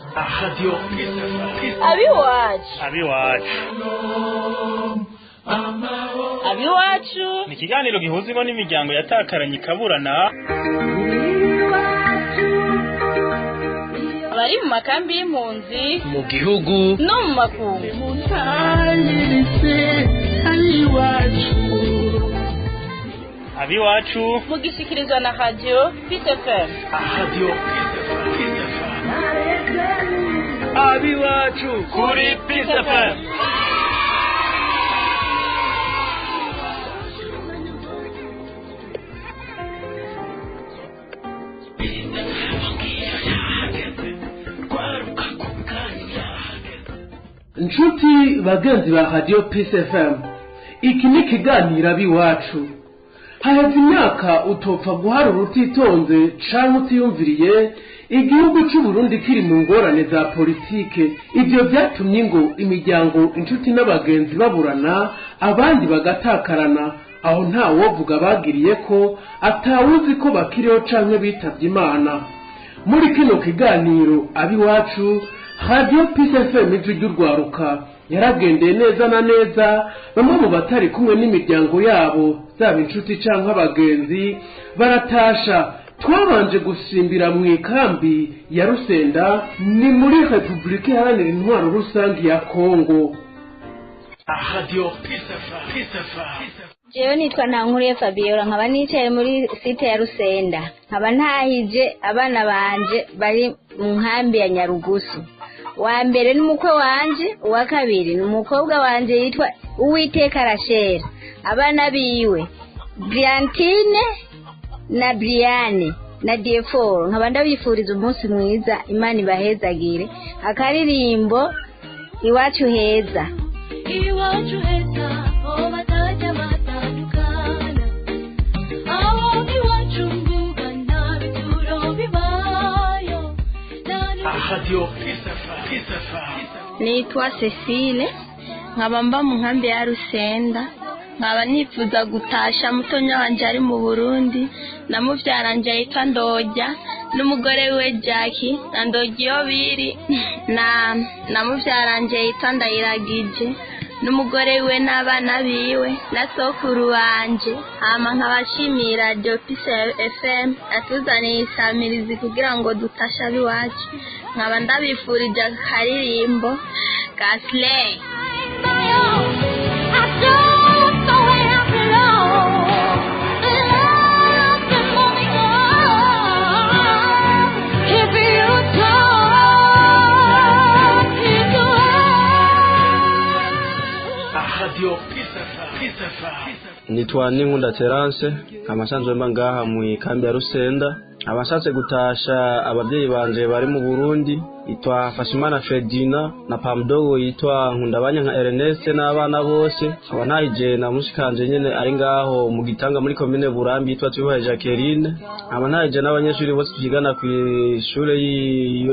Radio Abiwacu. Abiwacu. Abiwacu ni ikiganiro gihuza ingo n'imiryango yatakaranye ikaburana abari mu makambi y'impunzi mu gihugu no mu makungu. Abiwacu mugishikirizwa na Radio Peace FM. Radio Abiwacu kuri Peace FM. Nshuti bagenzi ba Radio Peace FM, iki ni ikiganiro abiwacu. Haheze imyaka utopfa guharura utitonze canke utiyumviriye, igihugu c'Uburundi kiri mu ngorane za politike. Ivyo vyatumye ngo imiryango, inshuti n'abagenzi baburana, abandi bagatakarana. Aho nta wovuga bagiriye ko atawuzi ko bakiriho canke bitavye Imana. Muri kino kiganiro abiwacu, Radio Peace FM ijwi ry'urwaruka yaragendeye neza na neza bamwe mu batari kumwe n'imiryango yabo, zaba inshuti canke abagenzi, baratasha. Twabanje gusimbira mu ikambi ya Rusenda, ni muri Republika Iharanira Intwaro Rusangi ya Kongo. Radio Peace FM. Peace FM. Jewe nitwa Ntankuriye Fabiola, nkaba nicaye muri site ya Rusenda, nkaba ntahije abana banje bari mu nkambi ya Nyarugusu. Wa mbere ni umukwe wanje, uwa kabiri ni umukobwa wanje yitwa Uwiteka Rachel, abana biwe Briantine na Briane na Diefor. Nkaba ndabifuriza umunsi mwiza, Imana ibahezagire. Akaririmbo iwacu heza. Iwacu heza, aho batajya batandukana, aho iwacu mvuga nta bituro bibayo. Radio Peace FM. Peace FM. Nitwa Cecile, nkaba mba mu nkambi ya Rusenda, nkaba nifuza gutasha mutonya wanje ari mu Burundi na muvyaranje yitwa Ndojya n'umugore we Jackie na Ndojya biri na muvyaranje yitwa Ndayiragije n'umugore we n'abana biwe na sokuru wanje. Hama nkabashimiye Radio Peace FM yatuzaniye isamirizi kugira ngo dutashe abiwacu. Nkaba ndabifurije akaririmbo ka Slay. Radio Peace FM. Peace FM. Nitwa Ninkunda Terence, amasanzwe mba ngaha mu ikambi ya Rusenda. Abashatse gutasha abavyeyi banje bari mu Burundi, yitwa Fashimana Fredina na Pamdogo yitwa Nkundabanya nka Ernest n'abana bose. Aba ntahije na mushikanje nyene ari ngaho mu Gitanga muri commune Burambi yitwa Tubahe Jacqueline. Aba ntahije n'abanyeshuri bose twigana kw'ishure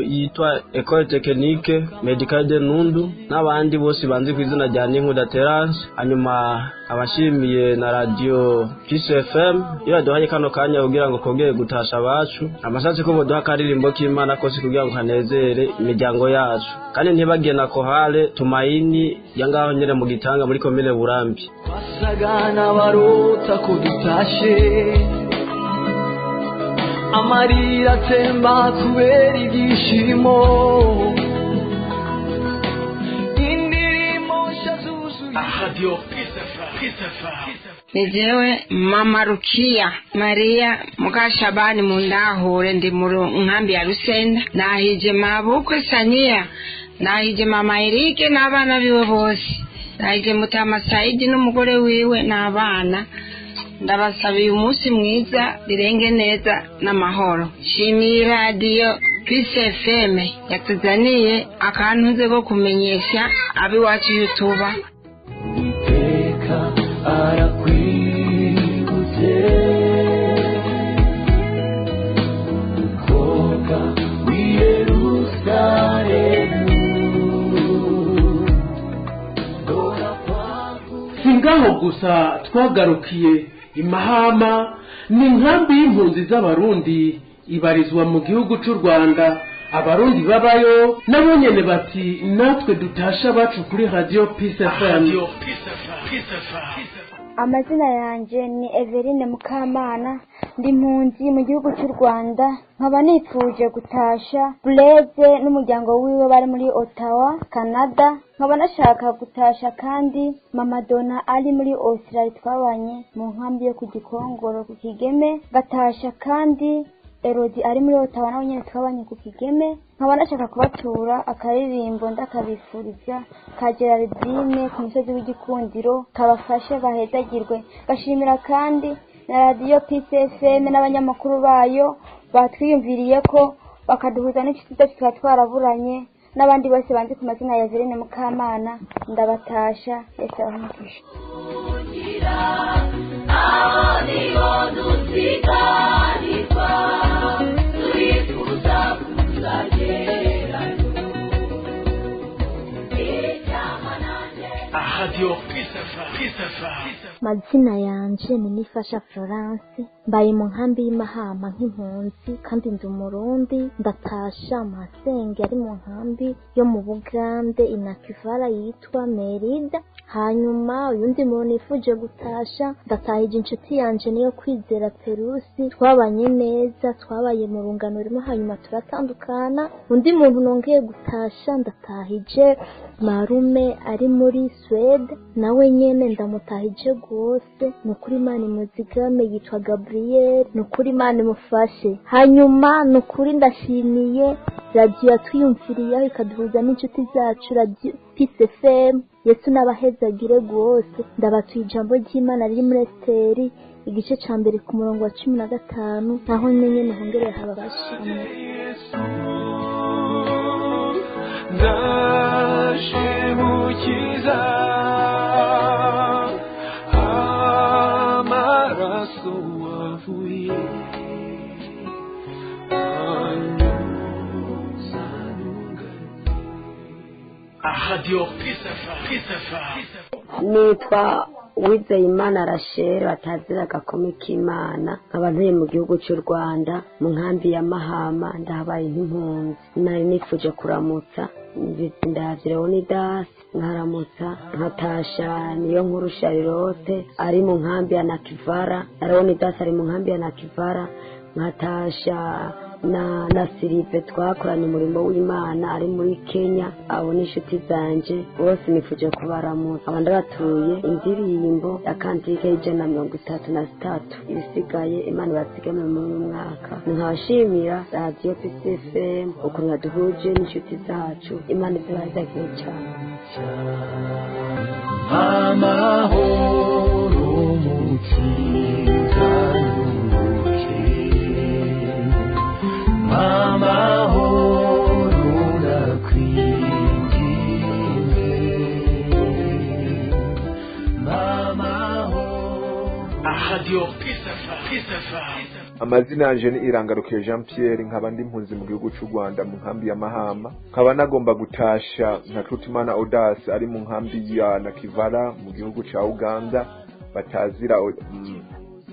yitwa École Technique Médicale de Nundu n'abandi bose banzi kw'izina rya Ninkunda Terence. Hanyuma abashimiye na Radio Peace FM iyo yaduhaye kano kanya kugira ngo kongere gutasha abacu. Amashatse ko boduha akaririmbo k'Imana kose kugira ngo kanezere imiryango yacu, kandi ntibagiye na kohale Tumaini ya ngaho nyene mu Gitanga muri komine Burambi. Twasaga n'abarota ko dutashe, amarira atemba kubera ibyishimo, indirimbo nshya zuzuye. Radio Peace FM. Peace FM. Ni jewe Mama Rukia Maria Mukashabani mundahure, ndi mu nkambi ya Rusenda. Nahije mabukwe Sania, nahije mama Erike n'abana biwe bose, nahije Mutama Saidi n'umugore wiwe n'abana. Ndabasabiye umunsi mwiza, birenge neza n'amahoro. Shimiye Radio Peace FM yatuzaniye akantuze ko kumenyesha abiwacu yutuba. Iteka arakwibutse, mukobwa w'i Yerusalemu. Si ngaho gusa twagarukiye imahama, ni inkambi y'impunzi z'Abarundi ibarizwa mu gihugu c'u Rwanda. Abarundi babayo nabo nyene bati natwe dutasha abacu kuri Radio Peace FM. Amazina yanjye ni Everine Mukamana, ndi impunzi mu gihugu cy'u Rwanda, nkaba nifuje gutasha Blaise n'umuryango wiwe bari muri Ottawa, Canada. Nkaba nashaka gutasha kandi Mama Donna ari muri Australia, twabanye mu nkambi yo ku Gikongoro ku Kigeme. Gatasha kandi Erodi ari muri Ottawa, nawe nyine twabanye ku Kigeme. Nkaba nashaka kubatura akaririmbo ndakabifuriza ka Geraldine ku musozi w'Igikundiro, kabafashe bahezagirwe. Gashimira kandi na radiyo Peace FM n'abanyamakuru bayo batwiyumviriye ko bakaduhuza n'inshuti zacu tuba twaraburanye, n'abandi bose banzi ku mazina ya Everine Mukamana, ndabatasha. Yesu abahe umugisha. Radio Peace FM. Peace FM. Mazina yanje ni Nifasha Florence, mbaye mu nkambi y'Imahama nk'impunzi kandi ndi Umurundi. Ndatasha masenge ari mu nkambi yo mu Bugande Inakivara yitwa Merida. Hanyuma uyundi muntu nifuje gutasha, ndatahije inshuti yanje niyo Kwizera Perusi, twabanye neza, twabaye mu rungano rumwe hanyuma turatandukana. Undi muntu nongeye gutasha, ndatahije marume ari muri Swede, nawe nyene ndamutahije gose. Ni ukuri Imana imuzigame, yitwa Gabriel, ni ukuri Imana imufashe. Hanyuma ni ukuri ndashimiye radiyo yatwiyumviriyeho ikaduhuza n'inshuti zacu, radiyo Peace FM. Yesu n'abahezagire rwose. Ndabatuye ijambo ry'Imana riri muri Esiteri igice ca mbere ku murongo wa 15, naho nyene hongere habafashe. Ndashimukiza amaraso wavuye Radio Peace FM. Peace FM. Nitwa Uwizeyimana Rachel batazira agakome k'Imana, nkaba ntuye mu gihugu cy'u Rwanda mu nkambi ya Mahama, ndahabaye nk'impunzi. Nari nifuje kuramutsa ndavye Leonidas, nkaramutsa nkatasha niyo nkuru Charlotte ari mu nkambi ya Nakivara, na Leonidas ari mu nkambi ya Nakivara, nkatasha na Silive twakoranye umurimo w'Imana ari muri Kenya. Abo n'inshuti zanje bose nifuje kubaramutsa. Aba ndabatuye indirimbo ya kantike y'133, ibisigaye Imana ibazigame muri uyu mwaka. Nkabashimira radiyo Peace FM ukuntu yaduhuje n'inshuti zacu. Imana izabazagire cyane. Amahoro mukiza nduke, amahoro ndakwinginze, amahoro. Radio Peace FM. Peace FM. Amazina yanje ni Irangarukiye Jean Pierre, nkaba ndi impunzi mu gihugu cy'u Rwanda mu nkambi ya Mahama. Nkaba nagomba gutasha nka Tutimana Odas ari mu nkambi ya Nakivara mu gihugu ca Uganda, batazira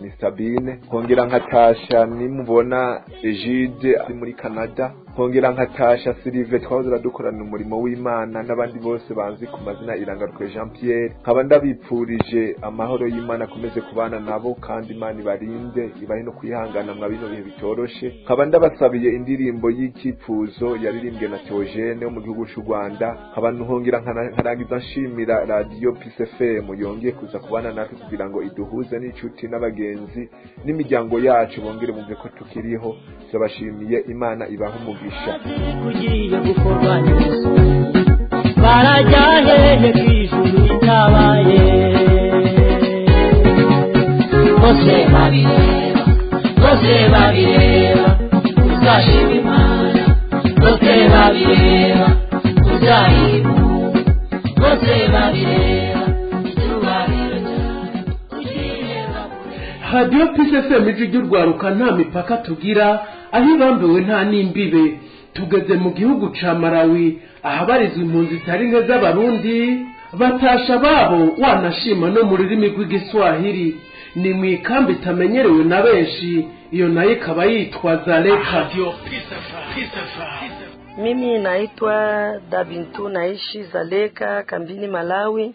Mr Bean. Nkongera nkatasha nimubona Egide ari muri Canada. Nkongera nkatasha Sylve twahoze dukorana umurimo w'Imana, n'abandi bose banzi ku mazina Irangarukiye Jean Pierre. Nkaba ndabipfurije amahoro y'Imana akomeze kubana nabo, kandi Imana ibarinde, ibahe no kwihangana mwa bino bihe bitoroshe. Nkaba ndabasabiye indirimbo y'icyifuzo yaririmbwe na Theogene wo mu gihugu cy'u Rwanda. Nkaba nkongera nkarangiza nshimira radiyo Peace FM yongeye kuza kubana natwe kugira ngo iduhuze n'inshuti n'abagenzi n'imiryango yacu, bongere bumve ko tukiriho. Turabashimiye, Imana ibahe umugisha. Kugiye gukorwa n'Yesu, barajya hehe ku ijuru ritabaye? Bose babireba, bose babireba, uzashima Imana. Bose babireba, uzayimu. Bose babireba, icyubahiro cyawe ugiye. Radiyo Peace FM, ijwi ry'urwaruka, nta mipaka tugira, aho ibambewe nta n'imbibe. Tugeze mu gihugu ca Malawi ahabarizwa impunzi zitari nke z'Abarundi, batasha babo wanashima no mu rurimi rw'Igiswahili. Ni mu ikambi itamenyerewe na benshi, iyo nayo ikaba yitwa Zaleka. Radio Peace FM. Peace FM. Mimi naitwa Dabintu, naishi Zaleka kambini Malawi.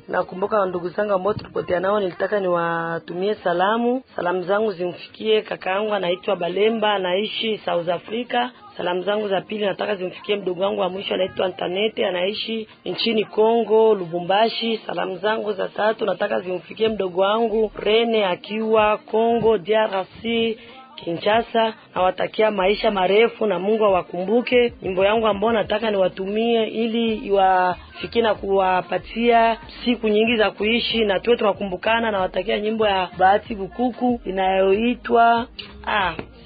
Nakumbuka ndugu zangu ambao tulipotea nao, nilitaka niwatumie salamu. Salamu zangu zimfikie kakaangu anaitwa Balemba, anaishi South Africa. Salamu zangu za pili nataka zimfikie mdogo wangu wa mwisho anaitwa Antanete, anaishi nchini Kongo, Lubumbashi. Salamu zangu za tatu nataka zimfikie mdogo wangu Rene akiwa Kongo DRC Kinshasa. Nawatakia maisha marefu na Mungu awakumbuke. Nyimbo yangu ambayo nataka niwatumie ili iwafikie na kuwapatia siku nyingi za kuishi na tuwe tunakumbukana. Nawatakia nyimbo ya Bahati Bukuku inayoitwa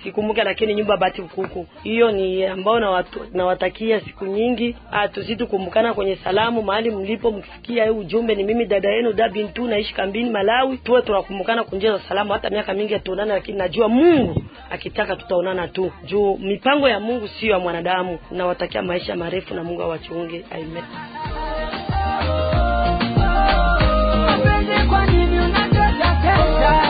sikumbuke, lakini nyimbo ya Bahati Bukuku hiyo ni ambayo nawatakia siku nyingi. Tuzidi kukumbukana kwenye salamu mahali mlipo, mkifikia huu ujumbe. Ni mimi dada yenu Dabintu, naishi kambini Malawi. Tuwe tunakumbukana kwa njia za salamu, hata miaka mingi hatuonana, lakini najua Mungu akitaka tutaonana tu, juu mipango ya Mungu sio ya mwanadamu. Nawatakia maisha marefu na Mungu awachunge. Amen. Kwa nini unataka pesa?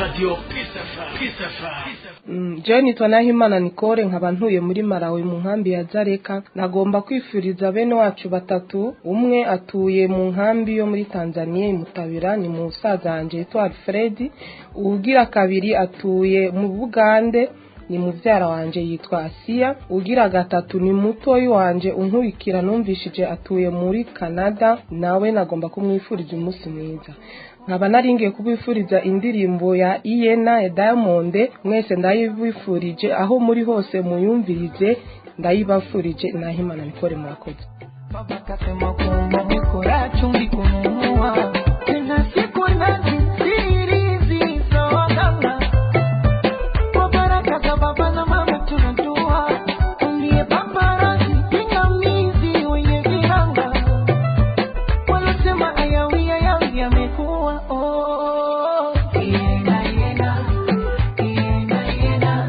Radio Peace FM. Je nitwa Nahimana Nicole, nkaba ntuye muri Malawi mu nkambi ya Zareka. Nagomba kwifuriza bene wacu batatu. Umwe atuye mu nkambi yo muri Tanzania imutabira, ni musaza wanje yitwa Alfred. Ugira kabiri atuye mu Bugande, ni muvyara wanje yitwa Asiya. Ugira gatatu ni mutoyi wanje unkurikira numvishije atuye muri Canada, nawe nagomba kumwifuriza umunsi mwiza. Nkaba naringiye kubifuriza indirimbo ya Iyena ya Diamond. Mwese ndayibifurije aho muri hose muyumvirize, ndayibafurije. Nahimana Nicole, murakoze. Baba kasema kwamba mikora chumvi kununua tena siku nazisirizizoagana kwa baraka za baba na mama tunajua ndiye paparazzi pingamizi wenye viranga wanasema ayawi ayawi yamekuwa oh. Iyena, iyena, iyena, iyena,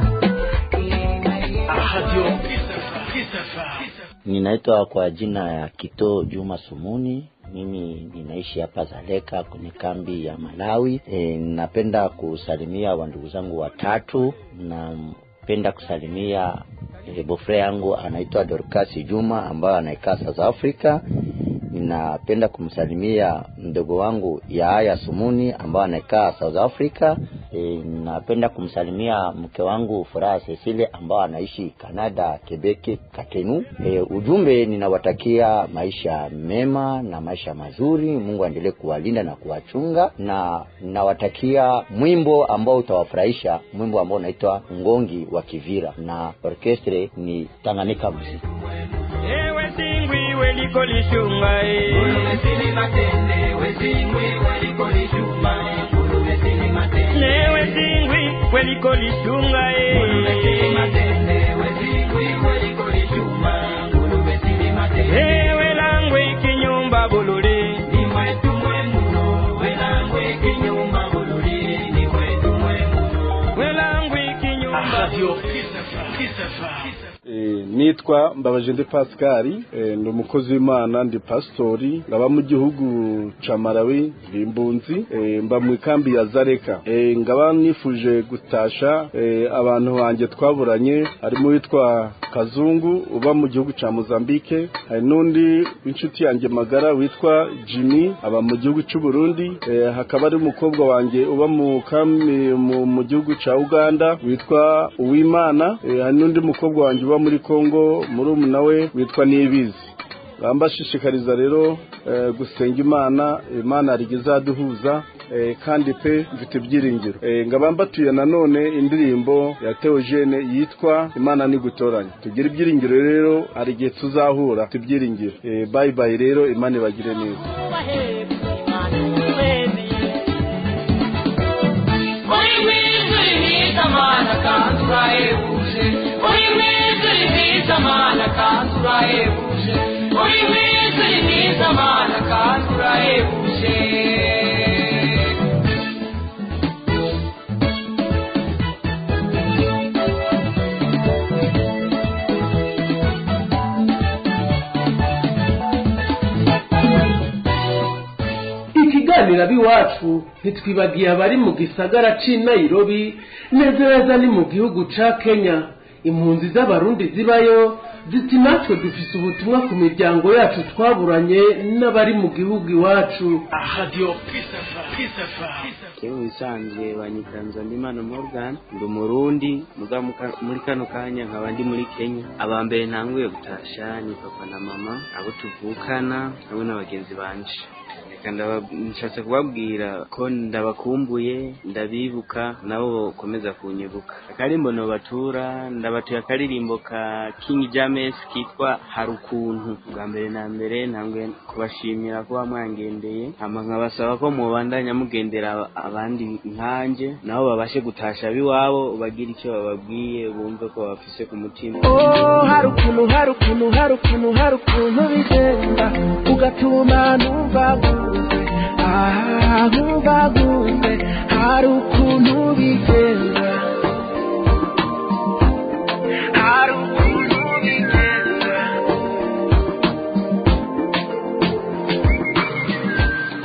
iyena, iyena. Radio Peace FM. Ninaitwa kwa jina ya Kito Juma Sumuni. Mimi ninaishi hapa Zaleka kwenye kambi ya Malawi. Napenda kusalimia wandugu zangu watatu. Napenda kusalimia bofre yangu anaitwa Dorcas Juma ambaye anaikaa South Africa. Ninapenda kumsalimia mdogo wangu Yahaya Sumuni ambaye anakaa South Africa. Napenda kumsalimia mke wangu Furaha Cecile ambaye anaishi Canada, Quebec, Katenu. Ujumbe ninawatakia maisha mema na maisha mazuri. Mungu aendelee kuwalinda na kuwachunga, na ninawatakia mwimbo ambao utawafurahisha, mwimbo ambao unaitwa Ngongi wa Kivira na orchestre ni Tanganyika Music. Ewe singwi weliko lishunga e Newe singwi weliko lishunga e Ewe langwe kinyumba bulule ni mwetu mwemuno we langwe kinyumba bulule ni mwetu mwemuno we langwe kinyumba. Radio Peace FM. Nitwa Mbabajende Pascal, ndi umukozi w'Imana, ndi pastori, ngaba mu gihugu ca Malawi, ndi imbunzi, mba mu kambi ya Zareka. Ngaba nifuje gutasha abantu banjye twaburanye, harimo witwa Kazungu uba mu gihugu ca Mozambique, hari n'undi w'inshuti yanjye magara witwa Jimmy aba mu gihugu c'u Burundi, hakaba ari umukobwa wanjye uba mu kambi mu gihugu ca Uganda witwa Uwimana, hari n'undi mukobwa wanjye uba muri Kongo murumuna we witwa Nibizi. Bambashishikariza rero gusenga Imana, Imana rigizaduhuza, kandi pe mfite ibyiringiro. Ngaba mbatuye nanone indirimbo ya Theogene yitwa Imana nigutoranya. Tugira ibyiringiro rero, hari igihe tuzahura tubyiringiro. Bye bye rero, Imana ibagire neza. kiganiro ab'iwacu ntitwibagiye abari mu gisagara c'i Nairobi, neza neza ni mu gihugu ca Kenya. Impunzi z'abarundi zibayo ziti natwe dufise ubutumwa ku miryango yacu twaburanye n'abari mu gihugu iwacu. Radio Peace FM. Peace FM. Jewe bisanzwe banyita Nzandimana Morgan, ndi umurundi muga muri kano kanya nkaba ndi muri Kenya. Aba mbere ntanguye gutasha ni papa na mama, abo tuvukana hamwe n'abagenzi banje. Reka nshatse kubabwira ko ndabakumbuye, ndabibuka, nabo bokomeza kunyibuka. Akarimbo nobatura, ndabatuye akaririmbo ka King James kitwa Harukuntu. Bwa mbere na mbere ntanguye kubashimira kuba mwangendeye, hama nkabasaba ko mubandanya mugendera abandi nkanje, nabo babashe gutasha abiwabo, bagira icyo bababwiye, bumve ko babafise ku mutima. Oh, harukuntu harukuntu harukuntu harukuntu bigenda ugatuma numva guze, ah, numva guze, harukuntu bigenda, harukuntu bigenda,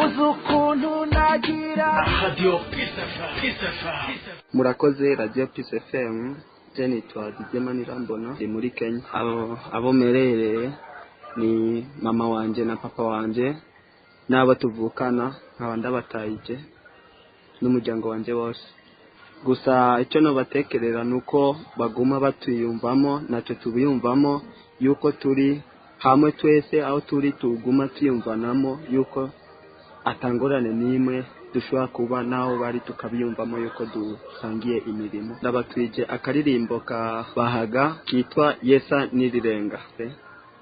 uzi ukuntu nagira. Radio Peace FM. Peace FM. Murakoze Radio Peace FM. Je nitwa Didier Manirambona, ndi muri Kenya. Abo merereye ni mama wanje na papa wanje n'abo tuvukana, nkaba ndabatayije n'umuryango wanje wose. Gusa icyo nobatekerera ni uko baguma batwiyumvamo, natwe tubiyumvamo yuko turi hamwe twese, aho turi tuguma twiyumvanamo yuko atangorane n'imwe dushobora kuba n'aho bari tukabiyumvamo yuko dusangiye imirimo. Ndabatwije akaririmbo ka Bahaga kitwa Yesa Nirirenga.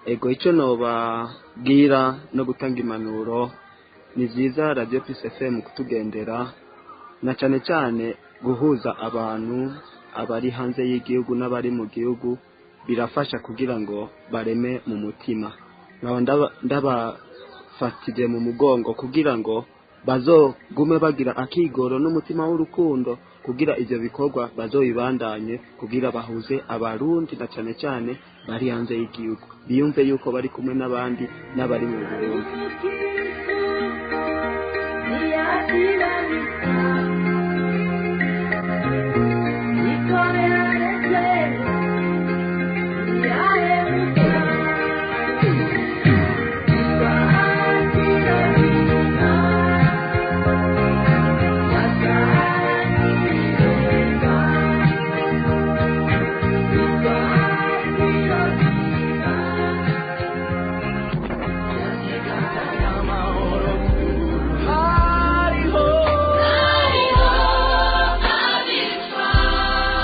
Ego, icyo nobabwira no gutanga impanuro, ni byiza Radio Peace FM kutugendera, na cyane cyane guhuza abantu abari hanze y'igihugu n'abari mu gihugu, birafasha kugira ngo bareme mu mutima. Nkaba ndabafatije mu mugongo kugira ngo bazogume bagira akigoro n'umutima w'urukundo, kugira ivyo bikorwa bazobibandanye, kugira bahuze abarundi na cyane cyane bari hanze y'igihugu, biyumve yuko bari kumwe n'abandi n'abari mu Burundi.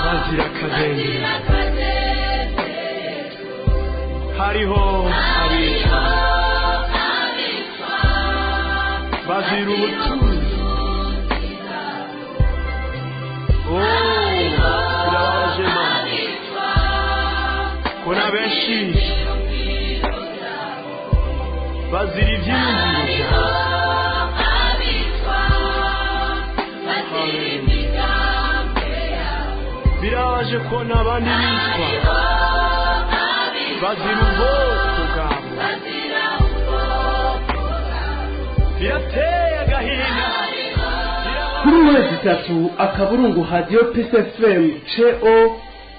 Bazira akagenge, hariho abicwa bazira ubutunzi. Oh, birababaje Mana kubona benshi bazira ibyiyumviro byabo. Birababaje kubona abandi bicwa bazira ubwoko bwabo. Birateye agahinda. Kuri w3.radiopsfm.co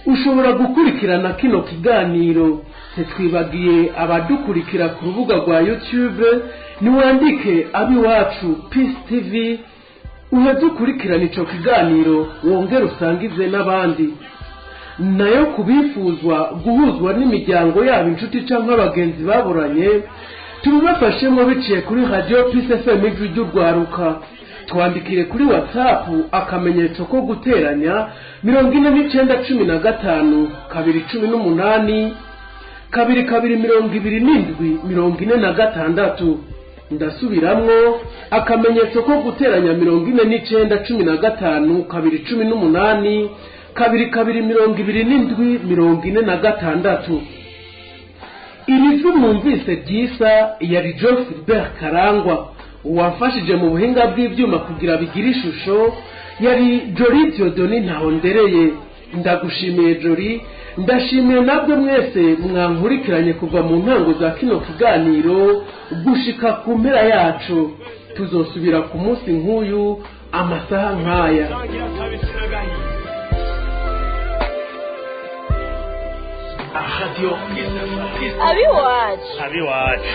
ushobora gukurikirana kino kiganiro. Ntitwibagiye abadukurikira ku rubuga rwa YouTube, niwandike Abiwacu Peace TV uheze ukurikirana ico kiganiro, wongere usangize n'abandi. Nayo kubifuzwa guhuzwa n'imiryango yabo, inshuti canke abagenzi baburanye, tubibafashemo biciye kuri Radio Peace FM ijwi ry'urwaruka. Twandikire kuri WhatsApp akamenyetso ko guteranya 49 15 2 18 2 2 27 46. Ndasubiramwo, akamenyetso ko guteranya 49 15 2 18 2 2 27 46. Iri jwi mwumvise ryisa yari John Philbert Karangwa. Uwamfashije mu buhinga bw'ivyuma kugira bigire ishusho yari Jori Diodoni Ntahondereye. Ndagushimiye Jori, ndashimiye nabwo mwese mwankurikiranye kuva mu ntango za kino kiganiro gushika ku mpera yacu. Tuzosubira ku munsi nk'uyu, amasaha nk'aya. Radio Abiwacu. Abiwacu.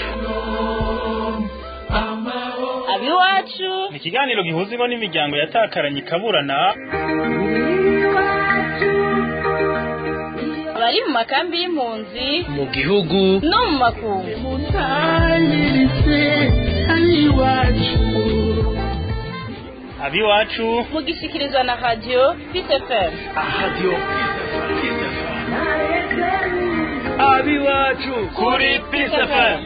Abiwacu. Ni ikiganiro gihuza ingo n'imiryango yatakaranye ikaburana. Bari mu makambi y'impunzi, mu gihugu no mu makungu. Abiwacu mugishikirizwa na Radio Peace FM. Radio Abiwacu kuri Peace FM.